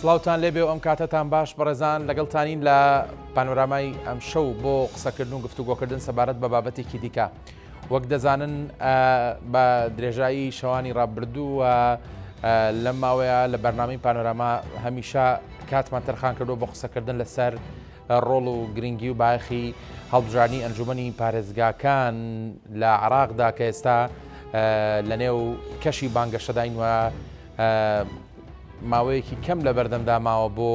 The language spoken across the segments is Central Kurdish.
سڵاوتان لێبێ و ئەم کاتەتان باش بەڕێزان لەگەڵتانین لە پانۆرامای ئەم شەو بۆ قسەکردن و گفتوگۆکردن سەبارەت بە بابەتێکی دیکە. وەک دەزانن بە درێژایی شەوانی ڕابردوو و لەم ماوەیە لە بەرنامەی پانۆراما هەمیشە کاتمان تەرخان کردو بۆ قسەکردن لەسەر ڕۆڵ و گرنگی و بایەخی هەڵبژاردنی ئەنجومەنی پارێزگاکان لە عراقدا کە ئێستا لە نێو کەشی بانگەشەداین و ماوەیەکی کەم لە بەردەمدا ماوە بۆ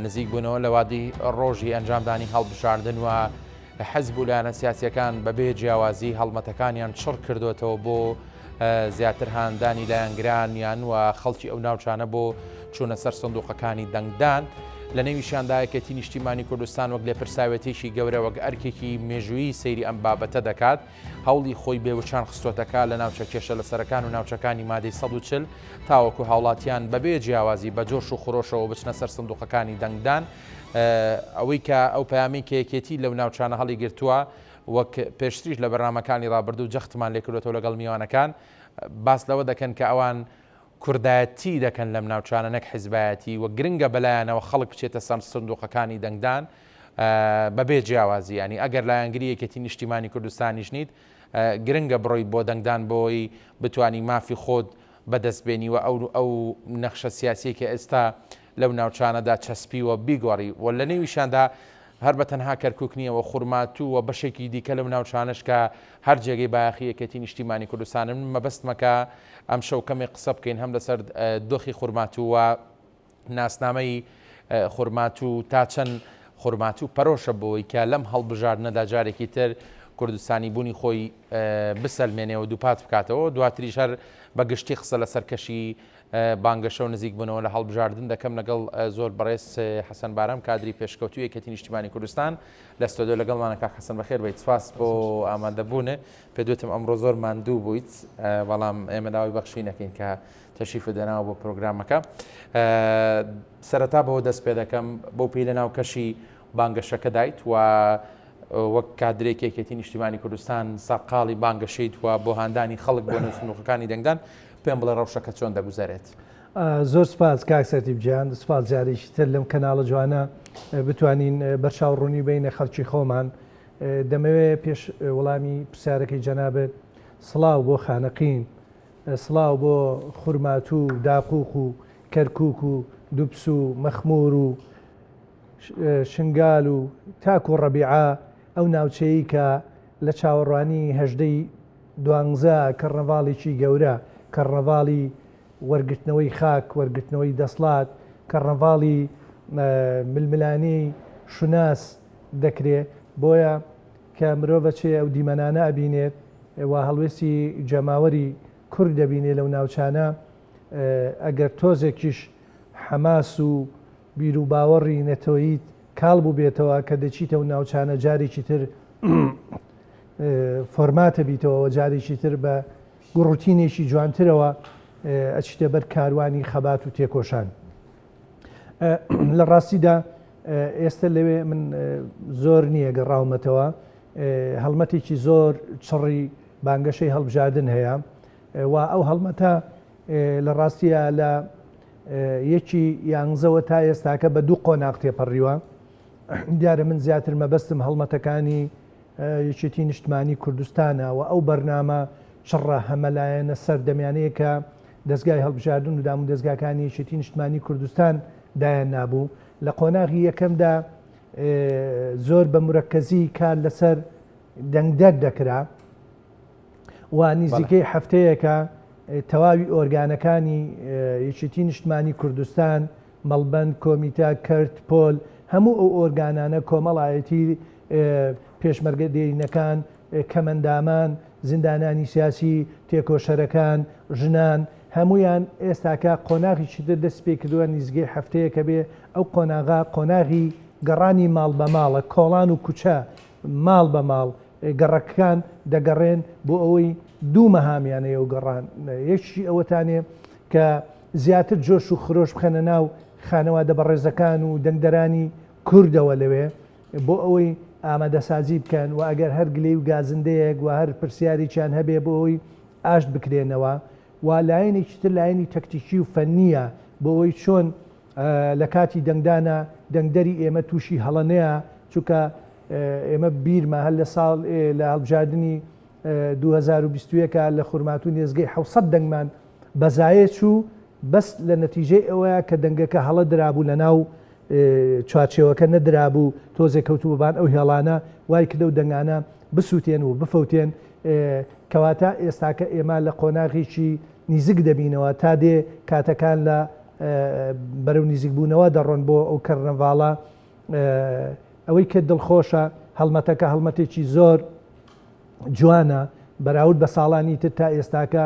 نزیک بوونەوە لە وادی ڕۆژی ئەنجامدانی هەڵبژاردن و حزب و لایەنە سیاسیەکان بەبێ جیاوازی هەڵمەتەکانیان چڕ کردوێتەوە بۆ زیاتر هاندانی لایەنگرانیان و خەڵکی ئەو ناوچانە بۆ چوونە سەر سندوقەکانی دەنگدان. لە نێویشیاندا یەکێتی نیشتیمانی کوردستان وەک لێپرساوێتێکی گەورە وەک ئەرکێکی مێژوویی سەیری ئەم بابەتە دەکات، هەوڵی خۆی بێوچان خستۆتەکە لە ناوچە کێشە لەسەرەکان و ناوچەکانی مادەی 140 تاوەکو هاوڵاتیان بەبێ جیاوازی بە جۆش و خرۆشەوە بچنە سەر سندوقەکانی دەنگدان. ئەوەی کە ئەو پەیامەی کە یەکێتی لەو ناوچانە هەڵیگرتووە وەک پێشتریش لە بەرنامەکانی ڕابردوو جەختمان لێکردوێتەوە لەگەڵ میوانەکان باس لەوە دەکەن کە ئەوان کوردایەتی دەکەن لەم ناوچانە نەک حیزبایەتی و گرنگە بەلایانەوە خەڵک بچێتە سەر سندوقەکانی دەنگدان بەبێ جیاوازی ینی ئەگەر لایەنگری یەکێتی نیشتیمانی کوردستانیش نیت گرنگە بڕۆی بۆ دەنگدان بۆی بتانی مافی خۆت بەدەست بێنی و ئەو ئەو نەخشە سیاسیەی کە ئێستا لەو ناوچانەدا چەسپیوە بیگۆڕی و لە نێویشیاندا هەر بە تەنها کەرکوک نییە و خورماتوو و بەشێکی دیکە لەو ناوچانەش کە هەر جێگەی بایەخی یەکێتی نیشتیمانی کوردستانن. من مەبەستمە کە ئەمشەو کەمێک قسە بکەین هەم لەسەر دۆخی خورماتوو و ناسنامەی خورماتوو تا چەند خورماتوو پەرۆشە بۆی کە لەم هەڵبژاردنەدا جارێکی تر کوردستانی بوونی خۆی بسەلمێنێ و دووپات بکاتەوە دواتریش هەر بە گشتی قسە لەسەر کەشی بانگەشە و نزیکبوونەوە لە هەڵبژاردن دەکەم لەگەڵ زۆر بەڕێز حەسەن بارام کادری پێشکەوتوو یەکێتی نیشتیمانی کوردستان لە ستۆدیۆ لەگەڵمانە کاک حەسەن بەخێر بێیت سپاس بۆ ئامادەبوونێ پێدوتم ئەمڕۆ زۆر ماندوو بوویت بەڵام ئێمە داوای بەخشی نەکەین کە تەشریفت دەناوە بۆ پرۆگرامەکە سەرەتا بەوە دەست پێ دەکەم بۆ پێی لە ناو کەشی بانگەشەکەدایت و وەک کادرێکی یەکێتی نیشتیمانی کوردستان سەرقاڵی بانگەشەیت و بۆ هاندانی خەڵک بۆ نێو سندوقەکانی دەنگدان پێم بڵێ ڕەوشەکە چۆن دەگوزەرێت؟ زۆر سپاس کاک سەرتیپ گیان، سپاس جارێکی تر لەم کەناڵە جوانە بتوانین بەرچاو ڕوونی بەینە خەڵکی خۆمان. دەمەوێ پێش وەڵامی پرسیارەکەی جەنابت سڵاو بۆ خانەقین، سڵاو بۆ خورماتوو و داقوق و کەرکوک و دوبس و مەخمور و شنگال و تاکو ڕەبیعە ئەو ناوچەیەی کە لە چاوەڕوانی هەژدەی دوانزە کەڕنەڤاڵێکی گەورە، کەڕنەڤاڵی وەرگرتنەوەی خاک، وەرگرتنەوەی دەسڵات، کەڕنەڤاڵی ململانێی شوناس دەکرێ، بۆیە کە مرۆڤ ئەچێ ئەو دیمەنانە ئەبینێت و هەڵوێستی جەماوەری کورد دەبینێ لەو ناوچانە، ئەگەر تۆزێکیش حەماس و بیروباوەڕی نەتەوەییت کاڵ بووبێتەوە کە دەچیتە ئەو ناوچانە جارێکی تر فۆرماتە بیتەوە جارێکی تر بە گوڕوتینێکی جوانترەوە ئەچیتە بەر کاروانی خەبات و تێکۆشان. لە ڕاستیدا ئێستا لەوێ من زۆر نییە گەڕاومەتەوە هەڵمەتێکی زۆر چڕی بانگەشەی هەڵبژاردن هەیە و ئەو هەڵمەتە لە ڕاستیە لە یەکی یانزەوە تا ئێستاکە بە دوو قۆناغ تێپەڕیوە دیارە من زیاتر مەبەستم هەڵمەتەکانی یەکێتی نیشتمانی کوردستانە و ئەو بەرنامە چڕە هەمەلایەنە سەردەمیانەیە کە دەستگای هەڵبژاردن و دام و دەستگاکانی یەکێتی نیشتمانی کوردستان دایان نابوو لە قۆناغی یەکەمدا زۆر بە مرەکەزی کار لەسەر دەنگدەر دەکرا و نزیکەی هەفتەیەکە تەواوی ئۆرگانەکانی یەکێتی نیشتمانی کوردستان، مەڵبەند، کۆمیتە، کەرت، پۆل، هەموو ئەو ئۆرگانانە کۆمەڵایەتی، پێشمەرگە دێرینەکان، کەمەندامان، زیندانانی سیاسی، تێکۆشەرەکان، ژنان، هەموویان ئێستاکە قۆناغێکی تر دەستی پێکردووە نزیکەی هەفتەیەکە بێ ئەو قۆناغە قۆناغی گەڕانی ماڵ بە ماڵە، کۆڵان و کوچە ماڵ بە ماڵ گەڕەکەکان دەگەڕێن بۆ ئەوەی دوو مەهامیان هەیە و گەڕان یەکی ئەوەتانێ کە زیاتر جۆش و خرۆش بخەنە ناو خانەوادە بەڕێزەکان و دەنگدەرانی کوردەوە لەوێ بۆ ئەوەی ئامادەسازی بکەن و ئەگەر هەر گلەی و گازندەیەک و هەر پرسیارێکیان هەبێ بۆ ئەوەی ئاشت بکرێنەوە و لایەنێکی تر لایەنی تەکتیکی و فەنییە بۆ ئەوەی چۆن. لە کاتی دەنگدانا دەنگدەری ئێمە تووشی هەڵە نەیا، چونکە ئێمە بیرمە هەر لە ساڵ لە هەڵبژاردنی 2021 لە خورماتوو نێزگەی 700 دەنگمان بەزایە چوو، بەس لە نەتیجەی ئەوەیە کە دەنگەکە هەڵە درابوو لە ناو چوارچێوەکە نەدرابوو تۆزێک کەوتبوو بان ئەو هێڵانە وای کرد ئەو دەنگانە بسووتێن و بفەوتێن کەواتە ئێستاکە ئێمە لە قۆناغێکی نیزک دەبینەوە تا دێ کاتەکان لە بەرەو نیزیکبوونەوە دەڕۆن بۆ ئەو کەرنەڤاڵە ئەوەی کە دڵخۆشە هەڵمەتەکە هەڵمەتێکی زۆر جوانە بەراورد بە ساڵانی تر تا ئێستاکە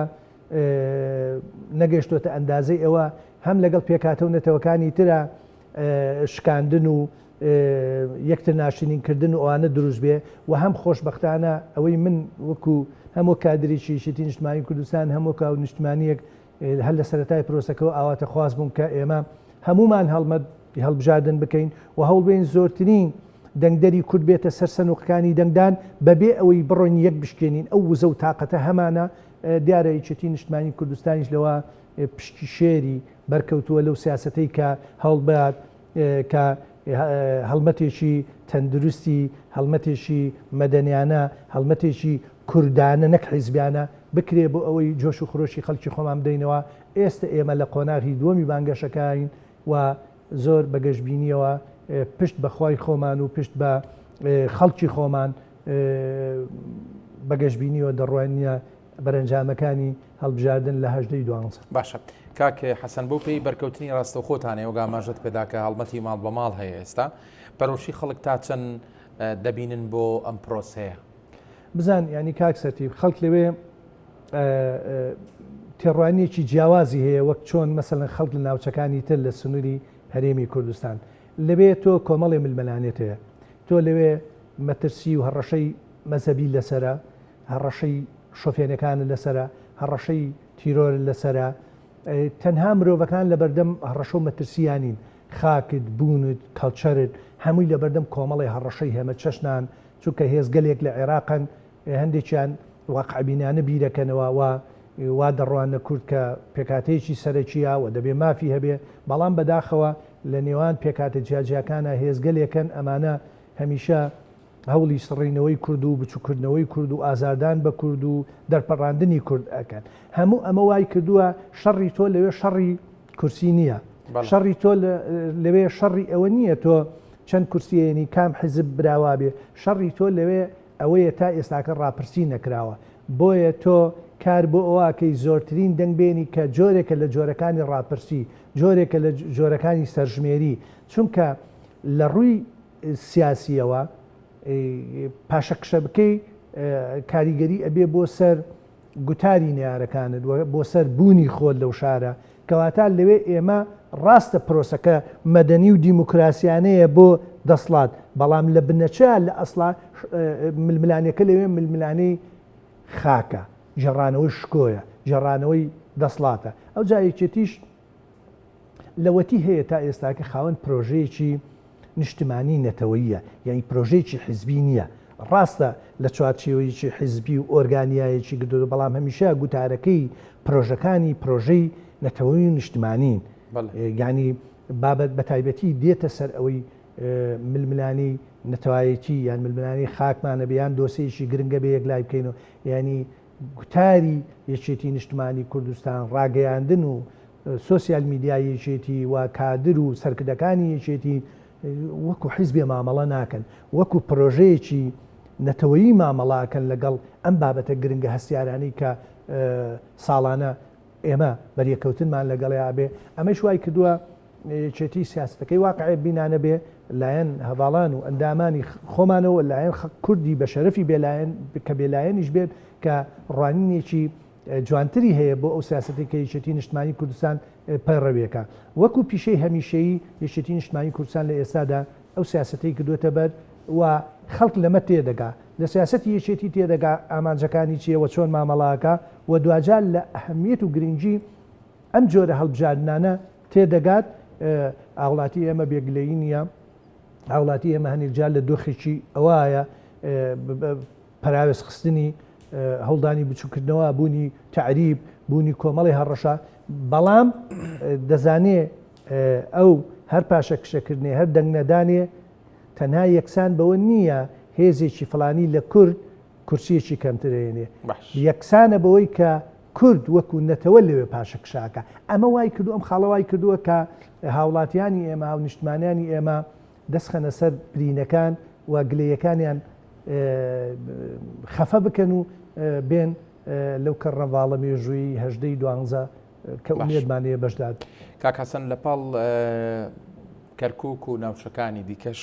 نەگەشتۆتە ئەندازەی ئەوە هەم لەگەڵ پێکهاتە و نەتەوەکانی ترە شکاندن و یەکتر ناشرینکردن و ئەوانە دروست بێ و هەم خۆشبەختانە ئەوەی من وەکو هەم وەک کادرێکی یەکێتی نیشتمانی کوردستان هەم وەک نیشتمانیەک هەر لە سەرەتای پرۆسەکەوە ئاواتەخواز بووم کە ئێمە هەمومان هەڵمەت هەڵبژاردن بکەین و هەوڵبێین زۆرترین دەنگدەری کورد بێتە سەر سەنوقەکانی دەنگدان بەبێ ئەوەی بڕۆین یەک بشکێنین ئەو وزە و تاقەتە هەمانە دیارە یەکێتی نیشتمانی کوردستانیش لەوە پشکی شێری بەرکەوتووە لەو سیاسەتەی کە هەوڵبات کە هەڵمەتێکی تەندروستی، هەڵمەتێکی مەدەنیانە، هەڵمەتێکی کوردانە نەک حیزبیانە بکرێ بۆ ئەوەی جۆش و خرۆشی خەڵکی خۆمان بدەینەوە، ئێستە ئێمە لە قۆناغی دووەمی بانگەشەکەین و زۆر بە گەشبینییەوە پشت بە خوای خۆمان و پشت بە خەڵکی خۆمان بە گەشبینیەوە دەڕوانینە بەرەنجامەکانی هەڵبژاردن لە 18 ی دوانزە. باشە کاک حەسەن بەو پێی بەرکەوتنی ڕاستەوخۆتان هەیە وەک ئاماژەت پێدا کە هەڵمەتی ماڵ بە ماڵ هەیە ئێستا پەرۆشی خەڵک تا چەند دەبینن بۆ ئەم پرۆسەیە؟ بزان یانی کاک سەرتیپ خەڵک لەوێ تێڕوانینێکی جیاوازی هەیە وەک چۆن مەسەلەن خەڵک لە ناوچەکانی تر لە سنووری هەرێمی کوردستان لەوێ تۆ کۆمەڵێ ململانێت هەیە تۆ لەوێ مەترسی و هەڕەشەی مەزهەبی لەسەرە هەڕەشەی شۆفێنەکانت لەسەرە، هەڕەشەی تیرۆرت لەسەرە، تەنها مرۆڤەکان لەبەردەم هەڕەشە و مەترسییا نین، خاکت، بوونت، کەڵچەرت، هەمووی لەبەردەم کۆمەڵێ هەڕەشەی هەمەچەشنان، چونکە هێزگەلێک لە عێراقن هەندێکیان واقعبینانە بیرەکەنەوە و وا دەڕواننە کورد کە پێکهاتەیەکی سەرەکییە و دەبێ مافی هەبێ، بەڵام بەداخەوە لە نێوان پێکهاتە جیاجیاکانا هێزگەلێکن ئەمانە هەمیشە هەوڵی سڕینەوەی کورد و بچوککردنەوەی کورد و ئازاردان بە کورد و دەرپەڕاندنی کورد ئەکەن. هەموو ئەمە وای کردووە شەڕی تۆ لەوێ شەڕی کورسی نییە. شەڕی تۆ لەوێ شەڕی ئەوە نییە تۆ چەند کورسیێنی کام حیزب براوا بێ. شەڕی تۆ لەوێ ئەوەیە تا ئێستاکە ڕاپرسی نەکراوە. بۆیە تۆ کار بۆ ئەوە ئەکەی زۆرترین دەنگ بێنی کە جۆرێکە لە جۆرەکانی ڕاپرسی، جۆرێکە لە جۆرەکانی سەرژمێری. چونکە لە ڕووی سیاسیەوە پاشەکشە بکەی کاریگەری ئەبێ بۆ سەر گوتاری نەیارەکانت و بۆ سەر بوونی خۆت لەو شارە کەواتە لەوێ ئێمە ڕاستە پرۆسەکە مەدەنی و دیموکراسیانەیە بۆ دەسڵات بەڵام لە بنەچە لە ئەسڵا ململانێکە لەوێ ململانێی خاکە گێڕانەوەی شکۆیە گێڕانەوەی دەسڵاتە ئەوجا یەکێتیش لەوەتی هەیە تا ئێستاکە خاوەن پرۆژەیەکی نیشتمانی نەتەوەییە، یانی پرۆژەیەکی حیزبی نییە. ڕاستە لە چوارچێوەیەکی حیزبی و ئۆرگانیایەکی گرتووە، بەڵام هەمیشە گوتارەکەی پرۆژەکانی پرۆژەی نەتەوەیی و نیشتمانین. یانی بابەت بە تایبەتی دێتە سەر ئەوەی ململانێی نەتەوایەتی یان ململانێی خاکمانە بێ یان دۆسێیەکی گرنگە بێ یەکلای بکەینەوە. یانی گوتاری یەکێتی نیشتمانی کوردستان، ڕاگەیاندن و سۆسیال میدیای یەکێتی و کادر و سەرکردەکانی یەکێتی وەکو حیزبێ مامەڵە ناکەن، وەکو پرۆژەیەکی نەتەوەیی مامەڵە ئەکەن لەگەڵ ئەم بابەتە گرنگە هەستیارانەی کە ساڵانە ئێمە بەریەککەوتنمان لەگەڵیا ئەبێ. ئەمەیش وای کردووە یەکێتی سیاسەتەکەی واقعێ بینانە بێ لایەن هەڤاڵان و ئەندامانی خۆمانەوە لایەن کوردی بە شەرەفی بێلایەن کە بێلایەنیش بێت کە ڕوانینێکی جوانتری هەیە بۆ ئەو سیاسەتی کە یەکێتی نیشتمانی کوردستان پەیڕەویەکە وەکو پیشەی هەمیشەیی یەکێتی نیشتمانی کوردستان لە ئێستادا ئەو سیاسەتەی کردوێتە بەر و خەڵک لەمە تێدەگا لە سیاسەتی یەکێتی تێدەگا ئامانجەکانی چییە و چۆن مامەڵاکە و دواجار لە ئەهمیەت و گرنگی ئەم جۆرە هەڵبژاردنانە تێدەگات، هاوڵاتی ئێمە بێ گلەیی نییە، هاوڵاتی ئێمە هەنێک جار لە دۆخێکی ئەوایە پەراوێز خستنی هەوڵدانی بچووکردنەوە بوونی تەعریب بوونی کۆمەڵی هەڕەشە بەڵام دەزانێ ئەو هەر پاشەکشەکردنێ، هەر دەنگنەدانێ تەنها یەکسان بەوە نییە هێزێکی فڵانی لە کورد کورسییەکی کەمتر ئەیەنێ، یەکسانە بەوەی کە کورد وەکو نەتەوە لەوێ پاشەکشە ئەکا. ئەمە وای کردووە، ئەم خاڵە وای کردووە کە هاوڵاتیانی ئێمە، هاونیشتمانیانی ئێمە دەست خەنە سەر برینەکان و گلەیەکانیان خەفە بکەن و بێن لەو کەرنەڤاڵە مێژوویی هەژدە ی دوانزە کە ئومێدمان لێیە بەشدار بن. کاک حەسەن لە پاڵ کەرکووک و ناوچەکانی دیکەش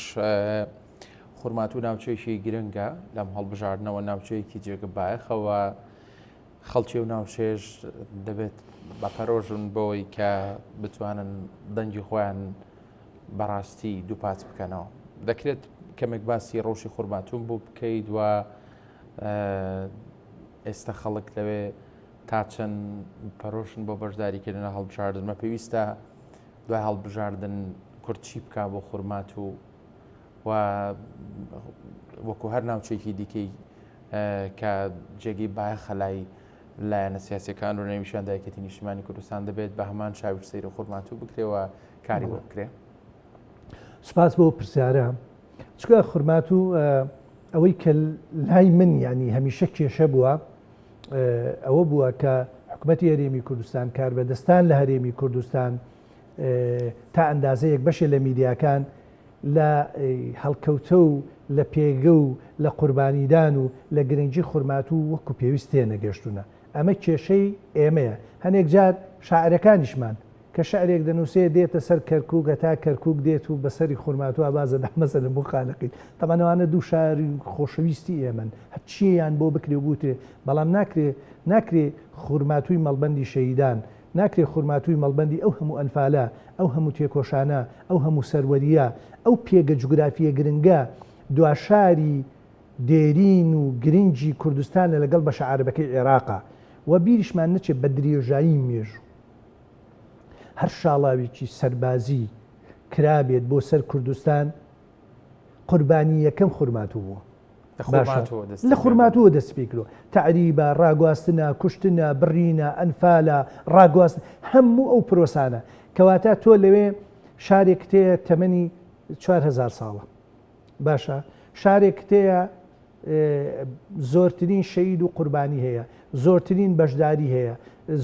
خورماتوو ناوچەیەکی گرنگە لەم هەڵبژاردنەوە ناوچەیەکی جێگە بایەخەوە خەڵکی و ناوچێش دەبێت بە پەرۆژن بۆی کە بتوانن دەنگی خۆیان بەڕاستی دووپات بکەنەوە دەکرێت کەمێک باسی ڕەوشی خورماتوم بۆ بکەیت و ئێستا خەڵک لەوێ تا چەند پەرۆشن بۆ بەشداریکردن لە هەڵبژاردن مە پێویستە دوای هەڵبژاردن کورد چی بکا بۆ خورماتوو و وەکو هەر ناوچێکی دیکەی کە جێگەی بایەخە لای لایەنە سیاسەکان و نەویشان دایکەتی نیشتمانی کوردستان دەبێت بە هەمان چاوی سەیر و خورماتوو بکرێ و کاری بۆ بکرێ. سپاس بۆ پرسیارە چکە خورماتوو ئەوەی کە لای من ینی هەمیشە کێشە بووە ئەوە بووە کە حکومەتی هەرێمی کوردستان، کاربەدەستان لە هەرێمی کوردستان، تا ئەندازەیەک بەشێ لە میدیاکان لە هەڵکەوتە و لە پێگە و لە قوربانیدان و لە گرنگی خورماتوو وەکو پێویست تێنەگەشتوونە. ئەمە کێشەی ئێمەیە. هەنێک جار شاعرەکانیشمان کە شعرێک دەنووسێ دێتە سەر کەرکووک هەتا کەرکووک دێت و بە سەری خورماتووا باز ئەدا مەسەلەن بۆ خانەقین تەبعەن ئەوانە دوو شاری خۆشەویستی ئێمەن هەرچییان بۆ بکرێ و بوترێ بەڵام ناکرێ ناکرێ خورماتووی مەڵبەندی شەهیدان ناکرێ خورماتووی مەڵبەندی ئەو هەموو ئەنفالە ئەو هەموو تێکۆشانە ئەو هەموو سەروەرییە ئەو پێگە جوگرافییە گرنگە دواشاری دێرین و گرنگی کوردستانە لەگەڵ بەشە عەرەبەکەی عێراقا و بیریشمان نەچێ بە درێژایی مێژوو هەر شاڵاوێکی سەربازی کرابێت بۆ سەر کوردستان قوربانی یەکەم خورماتوو بووە. لە خورماتووە دەست پێ کردووە تەعریبە ڕاگواستنە کوشتنە بڕینە ئەنفالە ڕاگواست هەموو ئەو پرۆسانە کەواتە تۆ لەوێ شارێک تێیە تەمەنی 4هزار ساڵە باشە شارێک تێیە زۆرترین شەهید و قوربانی هەیە، زۆرترین بەشداری هەیە،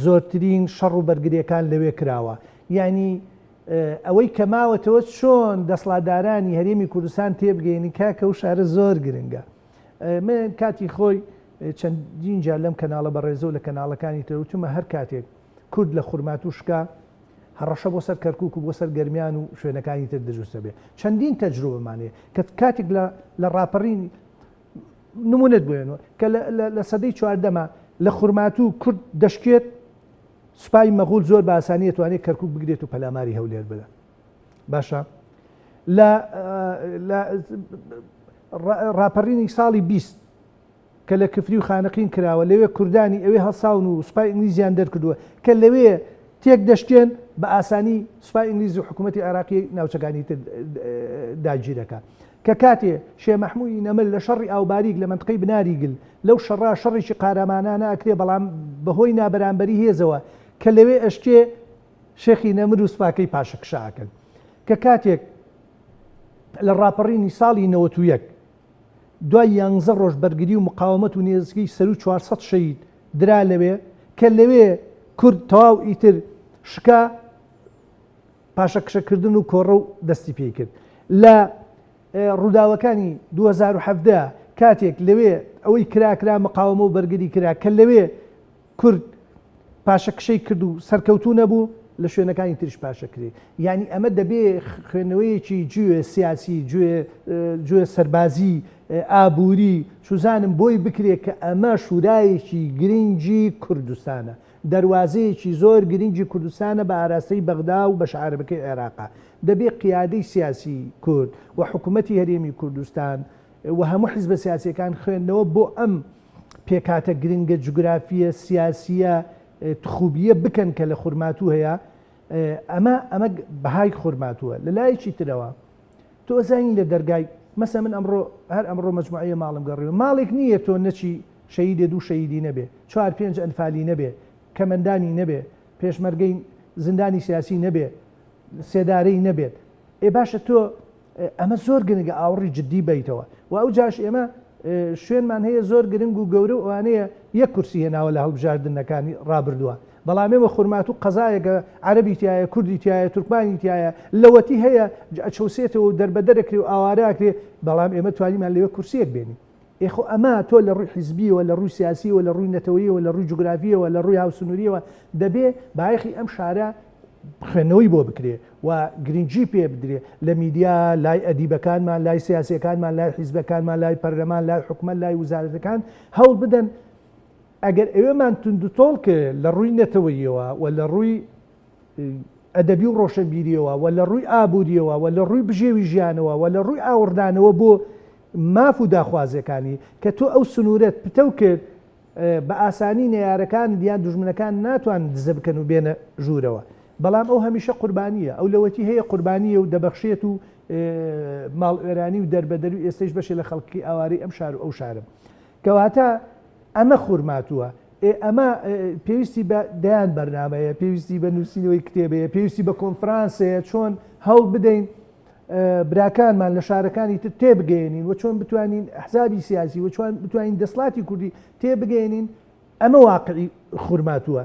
زۆرترین شەڕ و بەرگریەکان لەوێ کراوە. یانی ئەوەی کە ماوەتەوە چۆن دەسڵاتدارانی هەرێمی کوردستان تێبگەینن کاکە ئەو شارە زۆر گرنگە. من کاتی خۆی چەندین جار لەم کەناڵە بەڕێزە و لە کەناڵەکانی تر وتومە هەر کاتێک کورد لە خورماتوو شکا هەڕەشە بۆ سەر کەرکوک و بۆ سەر گەرمیان و شوێنەکانی تر دروست دەبێت. چەندین تەجروبەمان هەیە کە کاتێک لە لە ڕاپەڕینی نمونەت بۆ هێنەوە کە لە سەدەی چواردەما لە خورماتوو کورد دەشکێت سوپای مەغول زۆر بە ئاسانی ئەتوانێت کەرکوک بگرێت و پەلاماری هەولێر بدات. باشە لە لە ڕاپەڕینی ساڵی 20 کە لە کفری و خانەقین کراوە، لەوێ کوردانی ئەوێ هەڵساون و سوپای ئینگلیزیان دەرکردووە، کە لەوێ تێک دەشکێن، بە ئاسانی سوپای ئینگلیز و حکوومەتی عێراقی ناوچەکانی تر داگیرەکا. کە کاتێ شێ مەحمووی نەمر لە شەڕی ئاوباریک لە مەنتقەی بناری گل، لەو شەڕە شەڕێکی قارەمانانە ئەکرێ، بەڵام بە هۆی نابەرامبەری هێزەوە کە لەوێ ئەشکێ، شێخی نەمر و سوپاکەی پاشەکشە ئەکەن. کە کاتێک لە ڕاپەڕینی ساڵی 91 دوای یانزە ڕۆژ بەرگری و مقاومەت و نێزیکەی سەروو 400 شەهید درا لەوێ، کە لەوێ کورد تەواو ئیتر شکا، پاشەکشەکردن و کۆڕەو دەستی پێی کرد. لە ڕووداوەکانی 2017 کاتێک لەوێ ئەوەی کرا کرا مقاومە و بەرگری کرا، کە لەوێ کورد پاشەکشەی کرد و سەرکەوتوو نەبوو، لە شوێنەکانی تریش پاشەکرێ. یانی ئەمە دەبێ خوێندنەوەیەکی جوێ سیاسی، جوێ جوێ سەربازی، ئابووری، چوزانم بۆی بکرێ کە ئەمە شورایەکی گرنگی کوردستانە. دەروازەیەکی زۆر گرنگی کوردستانە بە ئاراستەی بەغدا و بەشە عەرەبەکەی عێراقا. دەبێ قیادەی سیاسی کورد و حکوومەتی هەرێمی کوردستان و هەموو حیزبە سیاسییەکان خوێندنەوە بۆ ئەم پێکهاتە گرنگە جوگرافییە سیاسییە تخوبییە بکەن کە لە خورماتوو هەیە، ئەمە ئەمە بەهای خورماتووە. لە لایەکی ترەوە تۆ ئەزانی لە دەرگای مەسە من ئەمڕۆ هەر ئەمڕۆ مەجموعەیە ماڵم گەڕیوە ماڵێک نییە تۆ نەچی شەهیدێ دوو شەهیدی نەبێ چوار پێنج ئەنفالی نەبێ کەمەندامی نەبێ پێشمەرگەی زیندانی سیاسی نەبێ. سێدارەی نەبێت. ئێ باشە تۆ ئەمە زۆر گرنگە ئاوڕی جدی بەیتەوە و ئەو جاش ئێمە شوێنمان هەیە زۆر گرنگ و گەورە و ئەوانەیە یەک کورسی هێناوە لە هەڵبژاردنەکانی ڕابردووە بەڵام ئێمە خورماتوو قەزایەکە عەرەبی تایە کوردی تایە تورکمانی تایە لەوەتی هەیە ئەچەوسێتەوە و دەربەدەرەکرێ و ئاوارەکرێ بەڵام ئێمە توانیمان لەوێ کورسیەک بێنین. ئێ خۆ ئەمە تۆ لە ڕووی حیزبیەوە، لە ڕووی سیاسیەوە، لە ڕووی نەتەوەییەوە، لە ڕووی جوگرافیەوە، لە ڕووی هاوسنووریەوە دەبێ بایەخی ئەم شارە خوێندنەوەی بۆ بکرێ و گرنگی پێ بدرێ لە میدیا، لای ئەدیبەکانمان، لای سیاسیەکانمان، لای حیزبەکانمان، لای پەرلەمان، لای حکومەت، لای وزارەتەکان هەوڵ بدەن ئەگەر ئەوێمان توندوتۆڵ کرد لە ڕووی نەتەوەییەوە و لە ڕووی ئەدەبی و ڕۆشنبیریەوە و لە ڕووی ئابووریەوە و لە ڕووی بژێوی ژیانەوە و لە ڕووی ئاوڕدانەوە بۆ ماف و داخوازیەکانی، کە تۆ ئەو سنوورەت پتەو کرد، بە ئاسانی نەیارەکانت یان دوژمنەکانت ناتوانن دزە بکەن و بێنە ژوورەوە. بەڵام ئەو هەمیشە قوربانییە، ئەو لەوەتی هەیە قوربانییە و دەبەخشێت و ماڵوێرانی و دەربەدەری و ئێستەیش بەشێ لە خەڵکی ئاوارەی ئەم شار و ئەو شارن. کەواتە ئەمە خورماتووە. ئێ ئەمە پێویستی بە دەیان بەرنامەیە، پێویستی بە نووسینەوەی کتێبەیە، پێویستی بە کۆنفرانسەیە، چۆن هەوڵ بدەین براکانمان لە شارەکانی تر تێبگەیەنین و چۆن بتوانین ئەحزابی سیاسی و چۆن بتوانین دەسڵاتی کوردی تێبگەیەنین ئەمە واقعی خورماتووە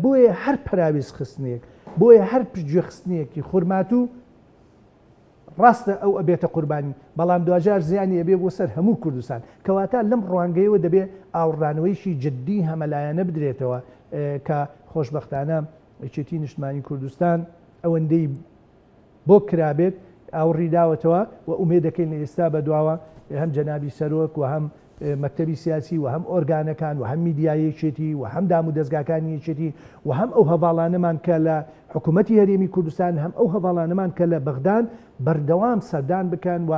بۆیە هەر پەراویز خستنێک بۆیە هەر پشتگوێ خستنێکی خورماتوو ڕاستە ئەو ئەبێتە قوربانی بەڵام دواجار زیانی ئەبێ بۆ سەر هەموو کوردستان کەواتە لەم ڕوانگەیەوە دەبێ ئاوڕدانەوەیکی جدی هەمەلایەنە بدرێتەوە کە خۆشبەختانە یەکێتی نیشتمانی کوردستان ئەوەندەی بۆ کرابێت ئاوڕی داوەتەوە و ئومێد دەکەین لە ئێستا بەدواوە هەم جەنابی سەرۆک و هەم مەکتەبی سیاسی و هەم ئۆرگانەکان و هەم میدیای یەکێتی و هەم دام و دەزگاکانی یەکێتی و هەم ئەو هەڤاڵانەمان کە لە حکوومەتی هەرێمی کوردستان هەم ئەو هەڤاڵانەمان کە لە بەغدان بەردەوام سەردان بکەن و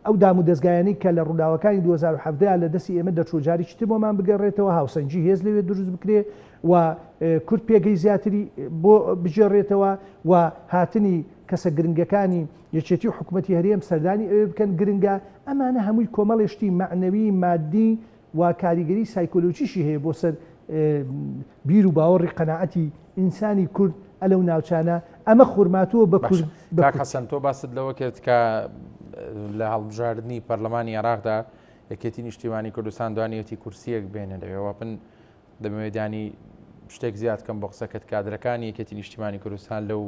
ئەو دام و دەزگایانەی کە لە ڕووداوەکانی 2017 لە دەستی ئێمە دەرچوو جارێکی تر بۆمان بگەڕێتەوە، هاوسەنگی هێز لەوێ دروست بکرێ و کورد پێگەی زیاتری بۆ بگێڕێتەوە و هاتنی کەسە گرنگەکانی یەکێتی و حکومەتی هەرێم سەردانی ئەوێ بکەن گرنگە، ئەمانە هەمووی کۆمەڵێ شتی مەعنەوی، مادی و کاریگەری سایکۆلۆژیشی هەیە بۆ سەر بیر و باوەڕی قەناعەتی ئینسانی کورد ئەلەو ناوچانە ئەمە خورماتووە بە کورد. کاک حەسەن تۆ باست لەوە کرد کە لە هەڵبژاردنی پەرلەمانی عێراقدا یەکێتی نیشتیمانی کوردستان دوانیەتی کورسیەک بێنە لەوێ من دەمەوێت دانی شتێک زیاد کەم بۆ قسەکەت کادرەکانی یەکێتی نیشتیمانی کوردستان لەو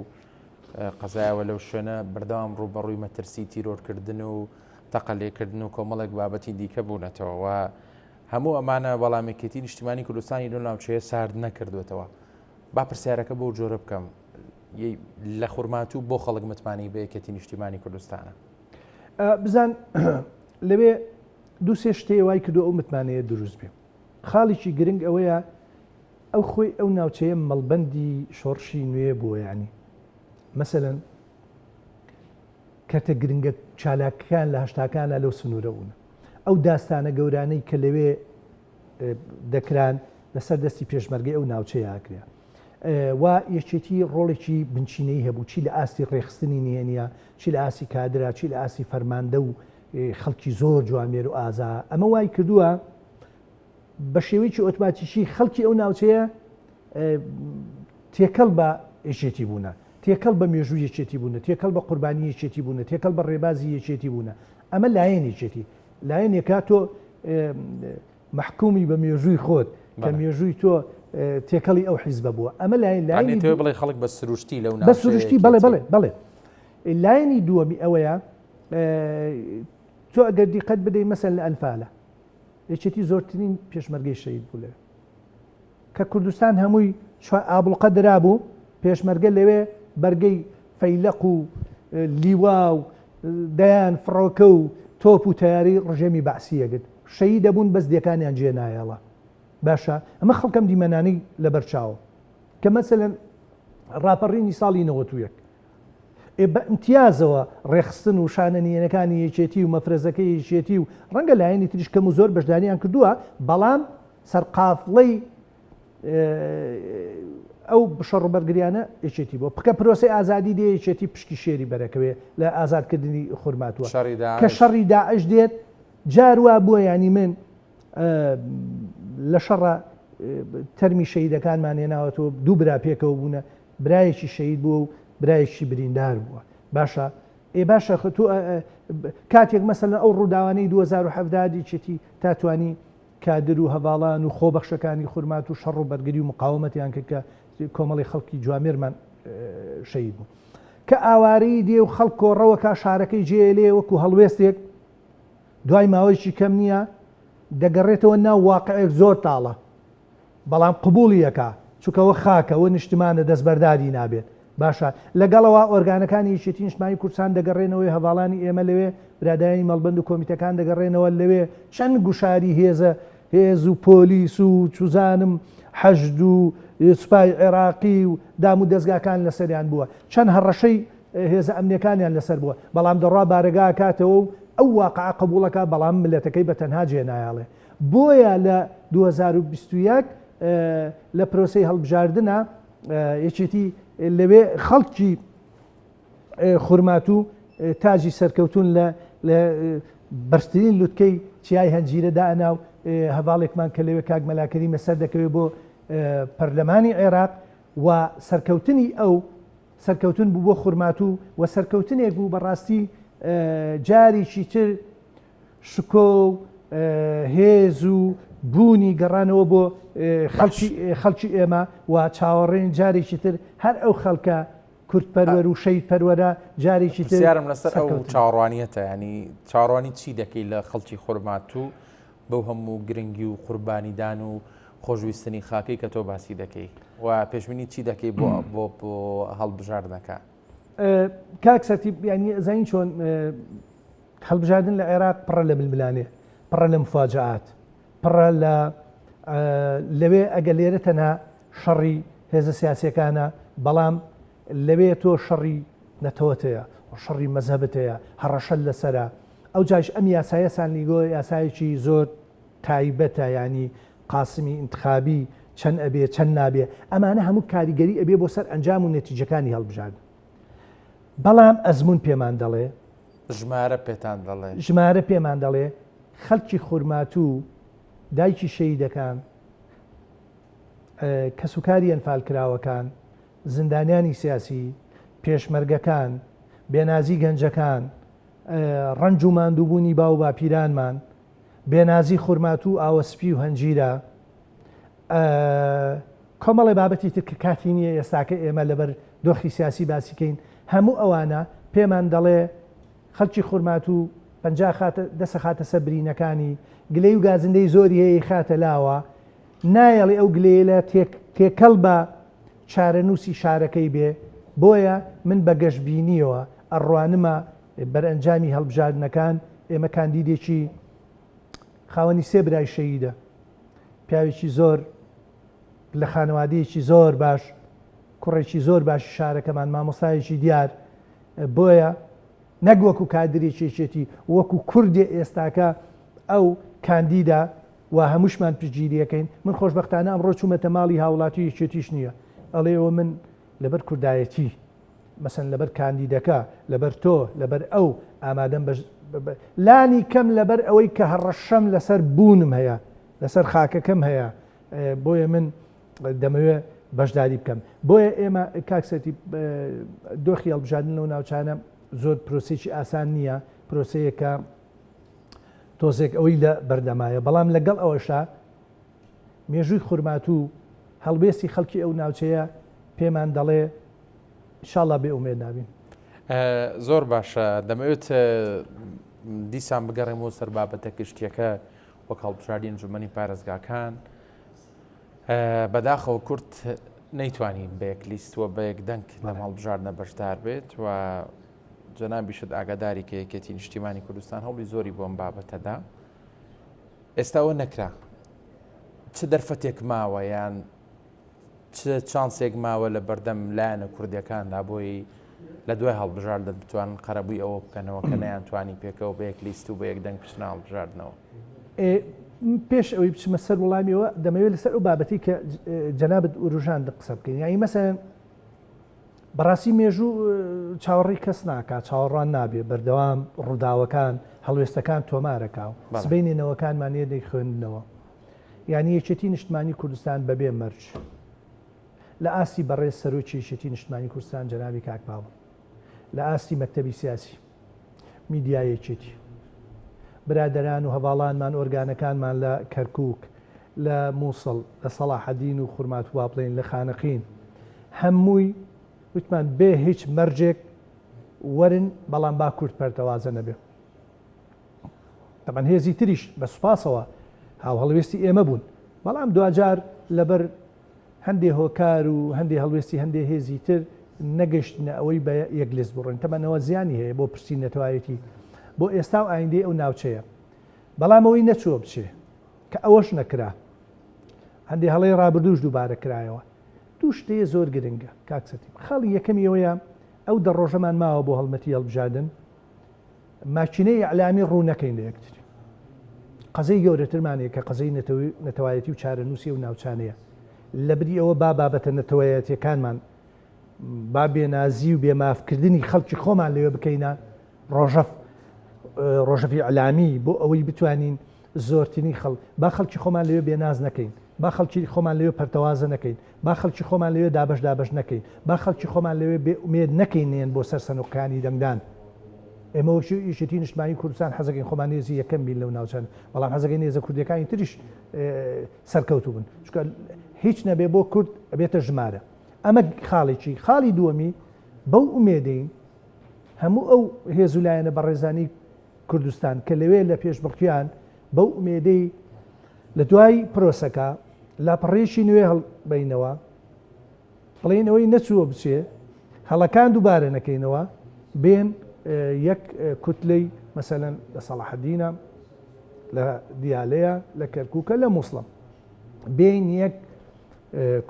قەزایەوە لەو شوێنە بەردەوام ڕووبەڕووی مەترسی تیرۆرکردن و تەقە لێکردن و کۆمەڵێک بابەتی دیکە بوونەتەوە و هەموو ئەمانە بەڵام یەکێتی نیشتیمانی کوردستانی لەو ناوچەیە سارد نەکردوێتەوە با پرسیارەکە بەو جۆرە بکەم لە خورماتوو بۆ خەڵک متمانەی بە یەکێتی نیشتیمانی کوردستانە بزان لەوێ دووسێ شتێ وای کردو ئەو متمانەیە دروست بێ خاڵێکی گرنگ ئەوەیە ئەو خۆی ئەو ناوچەیە مەڵبەندی شۆڕشی نوێ بووە یانی مەسەلەن کەرتە گرنگە چالاکەکان لە هەشتاکانە لەو سنوورە بوون ئەو داستانە گەورانەی کە لەوێ دەکران لەسەر دەستی پێشمەرگەی ئەو ناوچەیە ئاکرێ و یەکێتی ڕۆڵێکی بنچینەی هەبوو چی لە ئاستی ڕێخستنی نهێنیە چی لە ئاستی کادرا چی لە ئاستی فەرماندە و خەڵکی زۆر جوامێر و ئازا ئەمە وای کردووە بە شێوەیەکی ئۆتماتیکی خەڵکی ئەو ناوچەیە تێکەڵ بە یەکێتی بوونە، تێکەڵ بە مێژووی یەکێتی بوونە، تێکەڵ بە قوربانی یەکێتی بوونە، تێکەڵ بە ڕێبازی یەکێتی بوونە. ئەمە لایەنێکێتی. لایەنێکە تۆ مەحکومی بە مێژووی خۆت کە مێژووی تۆ تێکەڵی ئەو حیزبە بووە. ئەمە لایەن لایەنی بڵێ خەڵک بە سروشتی لەو بە سروشتی بەڵێ بەڵێ بەڵێ. لایەنی دووەمی ئەوەیە تۆ ئەگەر دیقەت بدەی مەسەن لە ئەنفالە یەکێتی زۆرترین پێشمەرگەی شەهید بوو لەوێ کە کوردستان هەمووی ئابڵوقە درابوو پێشمەرگە لەوێ بەرگەی فەیلەق و لیوا و دەیان فڕۆکە و تۆپ و تەیاری ڕژێمی بەعسی ئەگرت شەهید دەبوون بەس دێکانیان جێ نایەڵا باشە ئەمە خەڵکەم دیمەنانەی لەبەر چاوە کە مەسەلەن ڕاپەڕینی ساڵی 91 ئێ بە ئیمتیازەوە ڕێکخستن و شانە نهێنەکانی یەکێتی و مەفرەزەکەی یەکێتی و ڕەنگە لایەنی تریش کەم و زۆر بەشداریان کردووە، بەڵام سەرقافڵەی ئەو شەڕ و بەرگریانە یەکێتی بووە. کە پرۆسەی ئازادی دێ یەکێتی پشکی شێری بەرەکەوێ لە ئازادکردنی خورماتووە. کە شەڕی داعش دێت جار وا بووە یانی من لە شەڕە تەرمی شەهیدەکانمان هێناوەتەوە دوو برا پێکەوە بوونە برایەکی شەهید بووە و برایەکی بریندار بووە باشە ئێ باشە تۆ کاتێک مەسەلەن ئەو ڕووداوانەی 2017 یەکێتی تا توانی کادر و هەڤاڵان و خۆبەخشەکانی خورماتوو شەڕ و بەرگری و مقاومەتیان کرد کە کۆمەڵی خەڵکی جوامێرمان شەهید بوو کە ئاوارەی دێ و خەڵک کۆڕەوەکە شارەکەی جێلێ وەکو هەڵوێستێک دوای ماوەیەکی کەم نییە دەگەڕێتەوە ناو واقعێک زۆر تاڵە بەڵام قبوڵی ئەکا چونکە ئەوە خاکە ئەوە نیشتمانە دەستبەرداری نابێت باشە لەگەڵەوە ئۆرگانەکانی یەکێتی نیشتمانی کوردستان دەگەڕێنەوەی هەڤاڵانی ئێمە لەوێ برادانی مەڵبەند و کۆمیتەکان دەگەڕێنەوە لەوێ چەند گوشاری هێزە هێز و پۆلیس و چوزانم حەشد و سوپای عێراقی و دام و دەزگاکان لەسەریان بووە چەند هەڕەشەی هێزە ئەمنیەکانیان لەسەر بووە بەڵام دەڕوا بارەگا ئەکاتەوە و ئەو واقعە قبوڵەکە بەڵام ملەتەکەی بە تەنها جێنایەڵێ بۆیە لە 2021 لە پرۆسەی هەڵبژاردنە یەکێتی لەوێ خەڵکی خورماتوو تاجی سەرکەوتون لە لە بەرزترین لوتکەی چیای هەنجیرە دائەنا و هەڤاڵێکمان کە لەوێ کاک مەلا کەریمە سەردەکەوێ بۆ پەرلەمانی عێراق و سەرکەوتنی ئەو سەرکەوتن بوو بۆ خورماتوو و سەرکەوتنێک بوو بەڕاستی جارێکی تر شکۆ و هێز و بوونی گەڕانەوە بۆ خەڵکی خەڵکی ئێمە و چاوەڕێین جارێکی تر هەر ئەو خەڵکە کوردپەروەر و شەهید پەروەرە جارێکی تر پرسیارم لەسەر ئەو چاوەڕوانیەتە ینی چاوەڕوانی چی دەکەی لە خەڵکی خورماتوو بەو هەموو گرنگی و قوربانیدان و خۆشویستنی خاکەی کە تۆ باسی دەکەی و پێشبینی چی دەکەی بۆ بۆ بۆ هەڵبژاردنەکە؟ کاک سەرتیپ یانی ئەزانی چۆن هەڵبژاردن لە عێراق پڕە لە ململانێ پڕە لە مفاجعات پڕە لە لەوێ ئەگە لێرە تەنها شەڕی هێزە سیاسەکانە بەڵام لەوێ تۆ شەڕی نەتەوەت هەیە شەڕی مەزهەبت هەیە هەڕەشەت لەسەرە ئەو جاش ئەم یاسایە سانلیگۆ یاسایەکی زۆر تایبەتە ینی قاسمی انتخابی چەند ئەبێ چەند نابێ ئەمانە هەموو کاریگەری ئەبێ بۆ سەر ئەنجام و نەتیجەکانی هەڵبژاردن بەڵام ئەزمون پێمان دەڵێ ژمارە پێتان دەڵێ ژمارە پێمان دەڵێ خەلکی خورماتوو دایکی شەیدەکان کەسوکاری ئەنفالکراوەکان زیندانیانی سیاسی پێشمەرگەکان بێنازی گەنجەکان ڕەنج و ماندووبوونی باو باپیرانمان بێنازی خورماتوو و ئاوە سپی و هەنجیرە، کۆمەڵێ بابەتی تر کە کاتی نییە ئێستاکە ئێمە لەبەر دۆخی سیاسی باسی کەین، هەموو ئەوانە پێمان دەڵێ خەڵکی خورماتوو پەنجا خاتە دەسە خاتە سەر برینەکانی، گلەی و گازندەی زۆری هەیە ئەیخاتە لاوە، نایەڵێ ئەو گلەیەلە تێکەڵ بە چارەنووسی شارەکەی بێ، بۆیە من بە گەشبینییەوە ئەڕوانمە بەرئەنجامی هەڵبژاردنەکان ئێمە کاندیدێکی خاوەنی سێ برای شەهیدە، پیاوێکی زۆر لە خانەوادەیەکی زۆر باش، کوڕێکی زۆر باشی شارەکەمان، مامۆستایەکی دیار، بۆیە نەک وەکو کادرێکی یەکێتی، وەکو کوردێ ئێستاکە ئەو کاندیدە و هەمووشمان پشتگیریەکەین. من خۆشبەختانە ئەمڕۆ چوومەتە ماڵی هاوڵاتی یەکێتیش نییە، ئەڵێ ئەوە من لەبەر کوردایەتی مەسەن لەبەر کاندیدەکە، لەبەر تۆ، لەبەر ئەو ئامادەم بەش لانی کەم لەبەر ئەوەی کە هەڕەشەم لەسەر بوونم هەیە، لەسەر خاکەکەم هەیە، بۆیە من دەمەوێ بەشداری بکەم. بۆیە ئێمە کاک سەرتیپ دۆخی هەڵبژاردن لەو ناوچانە زۆر پرۆسەیەکی ئاسان نییە، پرۆسەیەکە تۆزێک ئەوەی لە بەردەمایە، بەڵام لەگەڵ ئەوەشا مێژووی خورماتوو و هەڵوێستی خەڵکی ئەو ناوچەیە پێمان دەڵێ ئیشاڵا بێ ئومێد نابین. زۆر باشە دەمەوێت دیسان بگەڕێمەوە سەر بابەتە گشتیەکە وەک هەڵبژاردی ئەنجومەنی پارێزگاکان بەداخەوە کورد نەیتوانی بە یەک لیست و بە یەک دەنگ لەم هەڵبژاردنە بەشدار بێت و جەنابیشت ئاگاداری کە یەکێتی نیشتیمانی کوردستان هەوڵی زۆری بۆم بابەتەدا ئێستا ئەوە نەکرا چ دەرفەتێک ماوە یان چ چانسێک ماوە لە بەردەم لایەنە کوردیەکاندا بۆی لە دوای هەڵبژاردن بتوانن قەرەبووی ئەوە بکەنەوە کە نەیانتوانی پێکەوە بە یەک لیست و بە یەک دەنگ بچنە هەڵبژاردنەوە؟ پێش ئەوەی بچمە سەر وەڵامیەوە دەمەوێت لەسەر ئەو بابەتی کە جەنابت وروژاند قسە بکەین یانی مەسەلەن بەڕاستی مێژوو چاوەڕێی کەس ناکا چاوەڕوان نابێ بەردەوام ڕووداوەکان هەڵوێستەکان تۆمارەکا و سبەینێ نەوەکانمان یە دەیخوێندنەوە یعنی یەکێتی نیشتمانی کوردستان بەبێ مەرج. لە ئاستی بەڕێز سەرۆکی یەکێتی نیشتمانی کوردستان جەنابی کاک پاڤڵ، لە ئاستی مەکتەبی سیاسی، میدیای یەکێتی، برادەران و هەڤاڵانمان ئۆرگانەکانمان لە کەرکوک، لە موسڵ، لە سەڵاحەدین و خورماتوو با بڵێین لە خانەقین، هەمووی وتمان بێ هیچ مەرجێک وەرن بەڵام با کورد پەرتەوازە نەبێ. تەبعەن هێزی تریش بە سوپاسەوە هاوهەڵوێستی ئێمە بوون، بەڵام دواجار لەبەر هەندێ هۆکار و هەندێ هەڵوێستی هەندێ هێزی تر نەگەشتینە ئەوەی بە یەک لیست بڕۆین. تەبعەن ئەوە زیانی هەیە بۆ پرسی نەتەوایەتی بۆ ئێستا و ئایندەی ئەو ناوچەیە. بەڵام ئەوەی نەچووە بچێ، کە ئەوەش نەکرا، هەندێ هەڵەی ڕابردووش دووبارە کرایەوە. دوو شت هەیە زۆر گرنگە کاک سەتیب. خاڵی یەکەمی ئەوەیە ئەو دە ڕۆژەمان ماوە بۆ هەڵمەتی هەڵبژاردن، ماکینەی ئیعلامی ڕوو نەکەین لە یەکتری. قەزەی گەورەترمان هەیە کە قەزەی نەتەوایەتی و چارەنووسی ئەو ناوچانەیە. لەبری ئەوە با بابەتە نەتەوەیەتیەکانمان، با بێنازی و بێمافکردنی خەڵکی خۆمان لەوێ بکەینە ڕۆژەف، ڕۆژەفی ئیعلامی بۆ ئەوەی بتوانین زۆرترین خەڵ، با خەڵکی خۆمان لەوێ بێناز نەکەین، با خەڵکی خۆمان لەوێ پەرتەوازە نەکەین، با خەڵکی خۆمان لەوێ دابەش دابەش نەکەین، با خەڵکی خۆمان لەوێ بێ ئومێد نەکەین نەیەن بۆ سەر سەنوقەکانی دەنگدان. ئێمە وەک یەکێتی نیشتمانی کوردستان حەزەکەین خۆمان هێزی یەکەم بین لەو ناوچانە، بەڵام حەزەکەین هێزە کوردیەکانی تریش سەرکەوتوو بن، چونکە هیچ نەبێ بۆ کورد ئەبێتە ژمارە. ئەمە خاڵێکی. خاڵی دووەمی بەو ئومێدەین هەموو ئەو هێز و لایەنە بەڕێزانەی کوردستان کە لەوێ لە پێشبڕکێیان بەو ئومێدەی لە دوای پرۆسەکە لاپەڕەیەکی نوێ هەڵبەینەوە، بڵێین ئەوەی نەچووە بچێ، هەڵەکان دووبارە نەکەینەوە، بێن یەک کوتلەی مەسەلەن لە سەڵاحەدینە، لە دیالەیە، لە کەرکووکە، لە مووسڵە، بێین یەک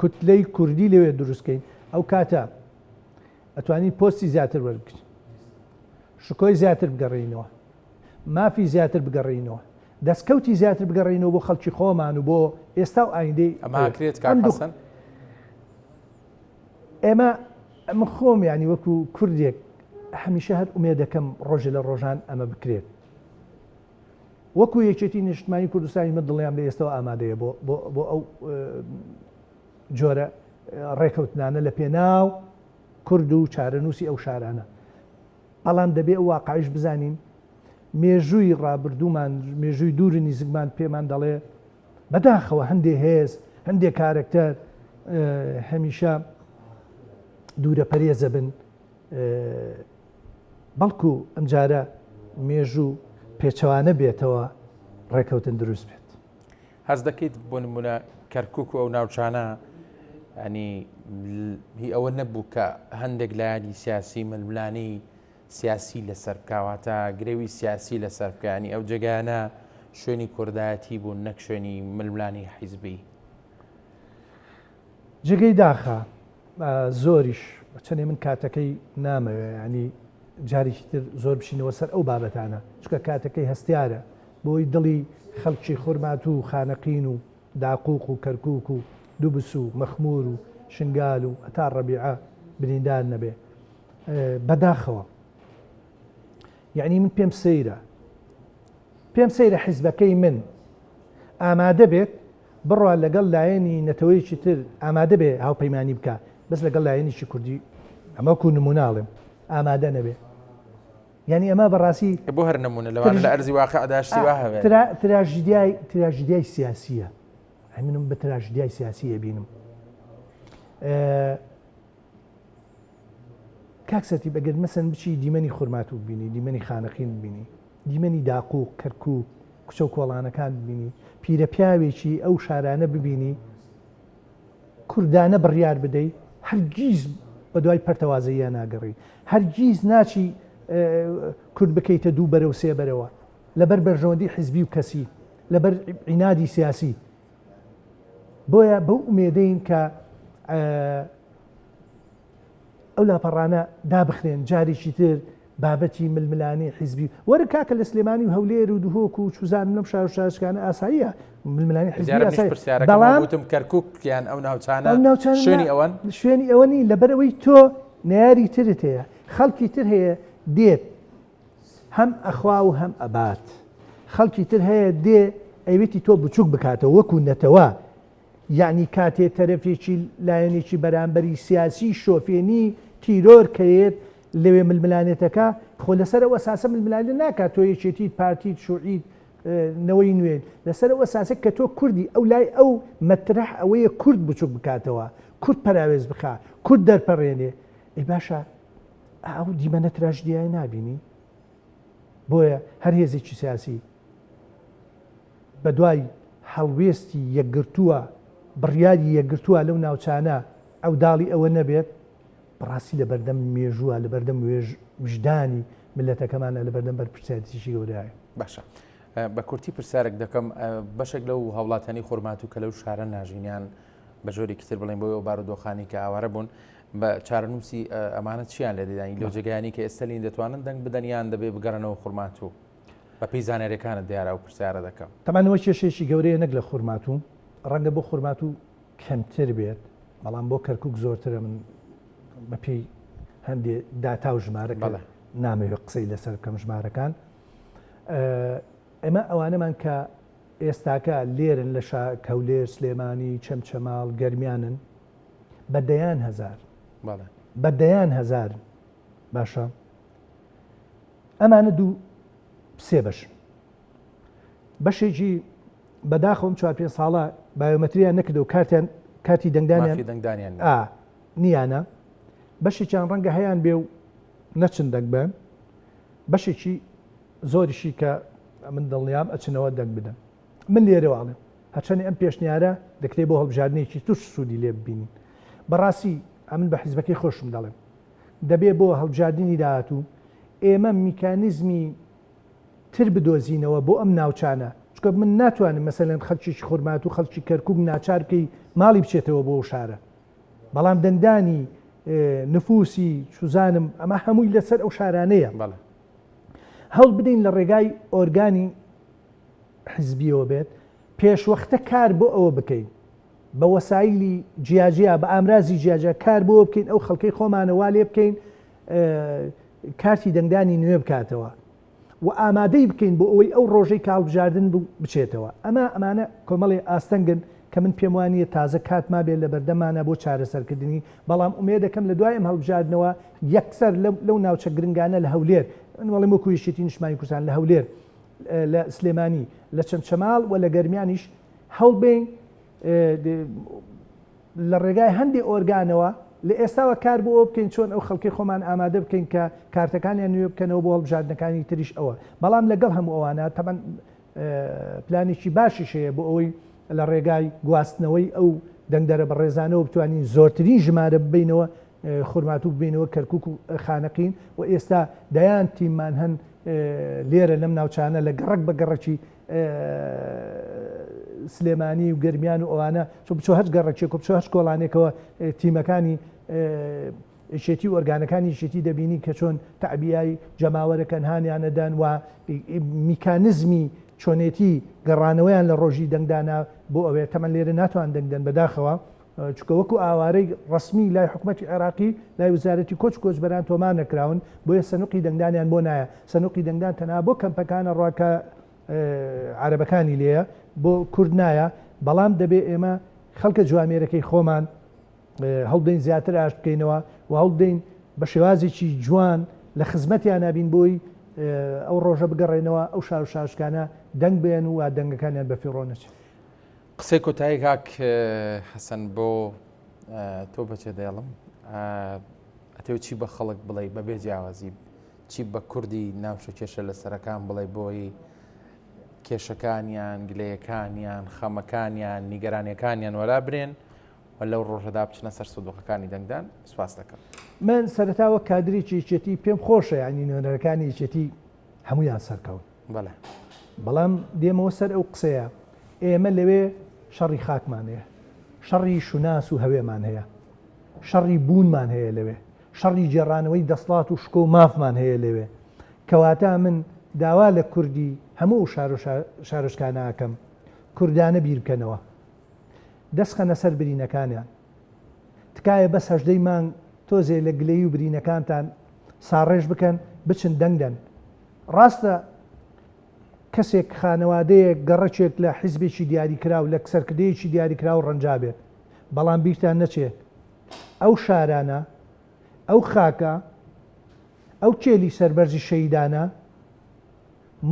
کوتلەی کوردی لەوێ دروستکەین، ئەو کاتە ئەتوانین پۆستی زیاتر وەربگرین، شکۆی زیاتر بگەڕێینەوە، مافی زیاتر بگەڕێینەوە، دەستکەوتی زیاتر بگەڕێینەوە بۆ خەڵکی خۆمان و بۆ ئێستا و ئایندەی ئەمە ئەکرێت کاک حەسەن؟ ئێمە من خۆم یانی وەکو کوردێک هەمیشە هەر ئومێدەکەم ڕۆژێ لە ڕۆژان ئەمە بکرێت. وەکو یەکێتی نیشتمانی کوردستانی من دڵنیام لە ئێستەوە ئامادەیە بۆ بۆ ئەو جۆرە ڕێکەوتنانە لە پێناو کورد و چارەنووسی ئەو شارانە. بەڵام دەبێ ئەو واقعیش بزانین مێژووی ڕابردوومان، مێژووی دوور و نیزکمان پێمان دەڵێ بەداخەوە هەندێ هێز، هەندێ کارەکتەر هەمیشە دوورەپەرێزە بن، بەڵکو ئەمجارە مێژوو پێچەوانە بێتەوە ڕێکەوتن دروست بێت. هەست دەکەیت بۆ نمونە کەرکک و ئەو ناوچانە ینی هی ئەوە نەبوو کە هەندێک لایەنی سیاسی ململانی سیاسی لەسەر بکواتە گرەوی سیاسی لەسەر بکانی ئەو جێگایانە شوێنی کوردایەتی بوون نەک شوێنی ململانی حیزبی. جێگەی داخە زۆریش چەندێ من کاتەکەی نامەوێ ینی جارێکی تر زۆر بچینەوە سەر ئەو بابەتانە چونکە کاتەکەی هەستیارە بۆی دڵی خەڵکی خورماتوو و خانەقین و داقوق و کەرکوک و دوبس و مەخمور و شنگال و هەتا ڕەبیعە بریندار نەبێ بەداخەوە یعنی من پێم سەیرە پێم سەیرە حیزبەکەی من ئامادە بێت بڕوا لەگەڵ لایەنی نەتەوەیەکی تر ئامادە بێ هاوپەیمانی بکا بەس لەگەڵ لایەنێکی کوردی ئەمە وەکو نمونە ئەڵێم ئامادە نەبێ یعنی ئەمە بەڕاستی بۆ هەر نمونە لەوانە لە ئەرزی واقعدا شتی وا هەبێت تراژیدیای تراژیدیای سیاسیە منم بە تراژیدیای سیاسی ئەبینم کاک سەرتیپ ئەگەر مەسەن بچی دیمەنی خورماتوو ببینی، دیمەنی خانەقین ببینی، دیمەنی داقوق، کەرکووک، کوچە و کۆڵانەکان ببینی، پیرە پیاوێکی ئەو شارانە ببینی، کوردانە بڕیار بدەی، هەرگیز بەدوای پەرتەوازەییا ناگەڕێی، هەرگیز ناچی کورد بکەیتە دوو بەرە و سێ بەرەوە، لەبەر بەرژەوەندی حیزبی و کەسی، لەبەر عینادی سیاسی. بۆیە بەو ئومێدەین کە ئەو لاپەڕانە دابخرێن جارێکی تر بابەتی ململانێی حیزبی وەرە کاکە لە سلێمانی و هەولێر و دهۆک و چوزانم لەم شار و شارۆچکانە ئاساییە ململانێی حیزبی دیارە منیش ئاساییە پرسیارەکەم بەڵام وتم کەرکوک یان ئەو ناوچانە ئەو ناوچانە شوێنی نا ئەوەن؟ شوێنی ئەوە نین لەبەرئەوەی تۆ نەیاری ترت هەیە خەڵکی تر هەیە دێت هەم ئەخوا و هەم ئەبات خەڵکی تر هەیە دێ ئەیوێتی تۆ بچوک بکاتەوە وەکو نەتەوە. یەعنی کاتێ تەرەفێکی لایەنێکی بەرامبەری سیاسی شۆفێنی تیرۆر کەێت لەوێ ململانێتەکە خۆ لەسەر ئەو ئەساسە ململانێ ناکات تۆ یەکێتیت پارتیت شوعیت نەوەی نوێیت لەسەر ئەو ئەساسە کە تۆ کوردی ئەو لای ئەو مەترەح ئەوەیە کورد بچوک بکاتەوە کورد پەراوێز بخا کورد دەرپەڕێنێ ئەی باشە ئەو دیمەنە تراژدیای نابینی بۆیە هەر هێزێکی سیاسی بەدوای هەڵوێستی یەکگرتووە، بڕیاری یەکگرتووە لەو ناوچانە عەوداڵی ئەوە نەبێت، بەڕاستی لەبەردەم مێژووە، لەبەردەم ویژدانی میللەتەکەمانە، لەبەردەم بەرپرسیارێتیی گەورەیە. باشە بە کورتی پرسیارێک دەکەم، بەشێک لەو هاوڵاتیانی خورماتوو کە لەو شارە ناژین یان بە جۆرێکی تر بڵێین بۆی ئەو بارودۆخانی کە ئاوارە بوون بە چارەنووسی ئەمانە چیان لێ دەدانی لەو جێگایانی کە ئێستا لین دەتوانن دەنگ بدەن یان دەبێ بگەڕێنەوە خورماتوو؟ بەپێی زانیاریەکانت دیارە ئەو پرسیارە دەکەم. تەبعەن ئەوە کێشەیەکی گەورەیە نەک لە خورماتوو، ڕەنگە بۆ خورماتوو کەمتر بێت، بەڵام بۆ کەرکوک زۆرترە، من بەپێی هەندێ داتا و ژمارە کە نامەوێت قسەی لەسەر بکەم ژمارەکان، ئێمە ئەوانەمان کە ئێستاکە لێرن لە شا هەولێر، سلێمانی، چەمچەماڵ، گەرمیانن بە دەیان هەزار بە دەیان هەزارن باشە ئەمانە دوو سێ بەشن بەشێکی بەداخەوەم چوار پێ ساڵە بایۆمەتریان نەکردەوە کارتیان کارتی دەنگدانیان دەنگدانیان نییانە بەشێکیان ڕەنگە هەیان بێ و نەچن دەنگ بن بەشێکی زۆریشی کە من دڵنیام ئەچنەوە دەنگ بدەن من لێرەوە ئەڵێم هەرچەنی ئەم پێشنیارە دەکرێت بۆ هەڵبژاردنێکی توش سوودی لێ ببینین بەڕاستی ئەمن بە حیزبەکەی خۆشم دەڵێم دەبێ بۆ هەڵبژاردنی داهاتوو ئێمە میکانیزمی تر بدۆزینەوە بۆ ئەم ناوچانە، چونکە من ناتوانم مەسەلەن خەڵکێکی خورماتوو خەڵکی کەرکوک ناچار بکەی ماڵی بچێتەوە بۆ ئەو شارە، بەڵام دەنگدانی نفوسی چوزانم ئەمە هەمووی لەسەر ئەو شارانەیە. هەوڵ بدەین لە ڕێگای ئۆرگانی حزبیەوە بێت پێشوەختە کار بۆ ئەوە بکەین بە وەسایلی جیاجیا بە ئامرازی جیاجیا کار بۆ بکەین ئەو خەڵکەی خۆمانە وا لێ بکەین کارتی دەنگدانی نوێ بکاتەوە و ئامادەی بکەین بۆ ئەوەی ئەو ڕۆژەی کە هەڵبژاردن بوو بچێتەوە ئەمە ئەمانە کۆمەڵی ئاستەنگن کە من پێم وانییە تازە کات مابێت لە بەردەمانە بۆ چارەسەرکردنی بەڵام ئومێدەکەم لە دوای ئەم هەڵبژاردنەوە یەکسەر لەو ناوچە گرنگانە لە هەولێر من وەڵیم وەکو یەکێتی نیشتمانی کوردستان لە هەولێر لە سلێمانی لە چەمچەماڵ و لە گەرمیانیش هەوڵبەین لە ڕێگای هەندێ ئۆرگانەوە لە ئێستاوە کار بۆ ئەوە بکەین چۆن ئەو خەڵکەی خۆمان ئامادە بکەین کە کارتەکانیان نوێ بکەنەوە بۆ هەڵبژاردنەکانی تریش ئەوە بەڵام لەگەڵ هەموو ئەوانە تەبعەن پلانێکی باشیش هەیە بۆ ئەوەی لە ڕێگای گواستنەوەی ئەو دەنگدەرە بەڕێزانەوە بتوانین زۆرترین ژمارە ببینەوە خورماتوو ببینەوە کەرکک و خانەقین و ئێستا دەیان تیممان هەن لێرە لەم ناوچانە لە گەڕەک بە گەڕەکی سلێمانی و گەرمیان و ئەوانە چۆ بچۆ هەر گەڕەکێک و بچۆ هەر کۆڵانێکەوە تیمەکانی یەکێتی و ئۆرگانەکانی یەکێتی دەبینی کە چۆن تەعبیای جەماوەرەکەن هانیانەدان و میکانزمی چۆنێتی گەڕانەوەیان لە ڕۆژی دەنگدانە بۆ ئەوێ تەمەن لێرە ناتوان دەنگدەن بەداخەوە چونکە وەکو ئاوارەی ڕەسمی لای حکومەتی عێراقی لای وزارەتی کۆچ کۆچبەران تۆمار نەکراون بۆیە سەنوقی دەنگدانیان بۆ نایە سەنوقی دەنگدان تەنها بۆ کەمپەکانە ڕوا کە عەرەبەکانی لێیە بۆ کورد نایە بەڵام دەبێ ئێمە خەڵکە جوامێرەکەی خۆمان هەڵدەین زیاتر ئاشت بکەینەوە و هەڵدەین بە شێوازێکی جوان لە خزمەتیان نابین بۆی ئەو ڕۆژە بگەڕێنەوە ئەو شار و شارشکانە دەنگ بێن و دەنگەکانیان بەفیڕۆ نەچێت. قسەی کۆتایی کاک حەسەن بۆ تۆ بەچێ دێڵم ئەتەوێ چی بە خەڵک بڵێ بەبێ جیاوازی چی بە کوردی ناوچە کێشە لەسەرەکان بڵێ بۆی کێشەکانیان گلەیەکانیان خەمەکانیان نیگەرانیەکانیان وەلا برێن و لەو ڕۆژەدا بچنە سەر سندوقەکانی دەنگدان سپاس دەکەم. من سەرەتا وەک کادرێکی یەکێتی پێم خۆشە یانی نوێنەرەکانی یەکێتی هەموویان سەرکەون. بەڵێ. بەڵام دێمەوە سەر ئەو قسەیە، ئێمە لەوێ شەڕی خاکمان هەیە، شەڕی شوناس و هەوێمان هەیە، شەڕی بوونمان هەیە لەوێ، شەڕی گێڕانەوەی دەسڵات و شکۆ و مافمان هەیە لەوێ. کەواتە من داوا لە کوردی هەموو ئەو شار و شارۆچکانە ئەکەم، کوردانە بیر بکەنەوە. دەست خەنە سەر برینەکانیان. تکایە بەس هەژدەی مانگ تۆزێ لە گلەیی و برینەکانتان ساڕێژ بکەن، بچن دەنگ دەن. ڕاستە. کەسێک خانەوادەیەک گەڕەکێک لە حیزبێکی دیاریکراو لە سەرکردەیەکی دیاریکراو ڕەنجابێت بەڵام بیرتان نەچێ ئەو شارانە ئەو خاکە ئەو کێلی سەربەرزی شەهیدانە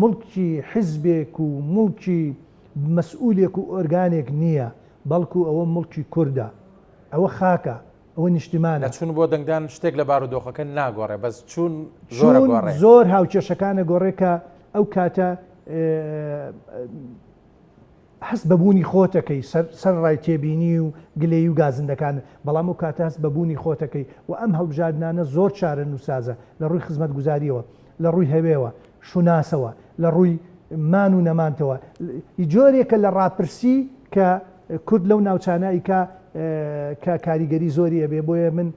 موڵکی حیزبێک و موڵکی مەسئولێک و ئۆرگانێک نییە، بەڵکو ئەوە موڵکی کوردە، ئەوە خاکە، ئەوە نیشتیمانە. نەچوون بۆ دەنگدان شتێک لە بارودۆخەکە ناگۆڕێ، بەس چوون زۆر چوون ئەگۆڕێ. زۆر هاوکێشەکان ئەگۆڕێ کە ئەو کاتە هەست بە بوونی خۆت ئەکەی، سەرەڕای تێبینی و گلەیی و گازندەکانت، بەڵام ئەو کاتە هەست بە بوونی خۆت ئەکەی و ئەم هەڵبژاردنانە زۆر چارەنووسسازە لە ڕووی خزمەتگوزارییەوە، لە ڕووی هەوێوە، شوناسەوە، لە ڕووی مان و نەمانتەوە، جۆرێکە لە ڕاپرسی کە کورد لەو ناوچانە ئەیکا کە کاریگەری زۆری ئەبێ، بۆیە من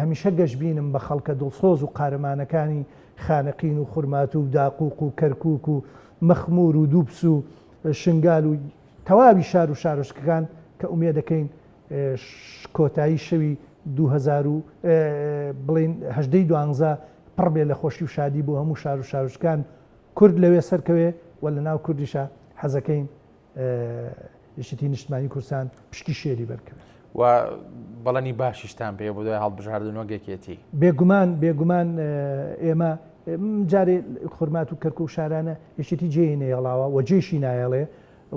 هەمیشە گەشبینم بە خەڵکە دڵسۆز و قارەمانەکانی خانەقین و خورماتوو و داقوق و کەرکوک و مەخمور و دوبس و شنگال و تەواوی شار و شارۆچکەکان کە ئومێدەکەین کۆتایی شەوی 2000 و بڵێین هەژدەی دوانزە پڕ بێ لە خۆشی و شادی بۆ هەموو شار و شارۆچکان کورد لەوێ سەرکەوێ و لە ناو کوردیشا حەزەکەین یەکێتی نیشتمانی کوردستان پشکی شێری بەرکەوێت. و بەڵێنی باشیشتان پێیە بۆ دوای هەڵبژاردن وەک یەکێتی؟ بێگومان بێگومان ئێمە جارێ خورمات و کەرکوک شارانە یەکێتی جێی نەیەڵاوە و جێشی نایەڵێ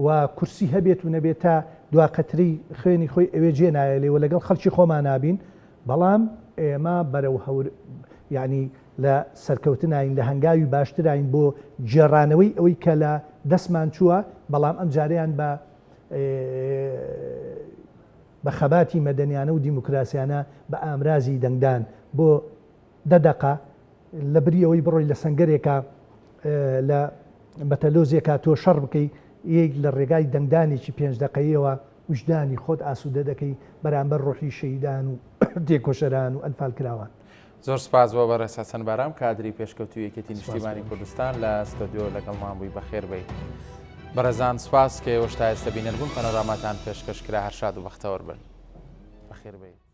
و کورسی هەبێت و نەبێت تا دوا قەترەی خوێنی خۆی ئەوێ جێ نایەلێ و لەگەڵ خەڵکی خۆمان نابین بەڵام ئێمە بەرەو هەور یعنی لە سەرکەوتناین لە هەنگاوی باشتراین بۆ گێڕانەوەی ئەوەی کە لە دەستمان چووە بەڵام ئەم جارەیان بە بە خەباتی مەدەنیانە و دیموکراسیانە بە ئامرازی دەنگدان بۆ دە دەقە لە بری ئەوەی بڕۆی لە سەنگەرێکا لە مەتەلۆزێکا تۆ شەڕ بکەی یەک لە ڕێگای دەنگدانێکی پێنج دەقەیەوە ویژدانی خۆت ئاسوودە دەکەی بەرامبەر ڕۆحی شەهیدان و تێکۆشەران و ئەنفالکراوان. زۆر سپاس بۆ بەڕێز حەسەن بارام کادری پێشکەوتوی یەکێتی نیشتیمانی کوردستان لە ستۆدیۆ لەگەڵمان بووی بەخێر بێی. بەڕێزان سپاس کە ئێوەش تا ئێستا بینەر بوون پەنۆراماتان پێشکەش کرا هەر شاد و بەختەوەر بن. بەخێر بێی.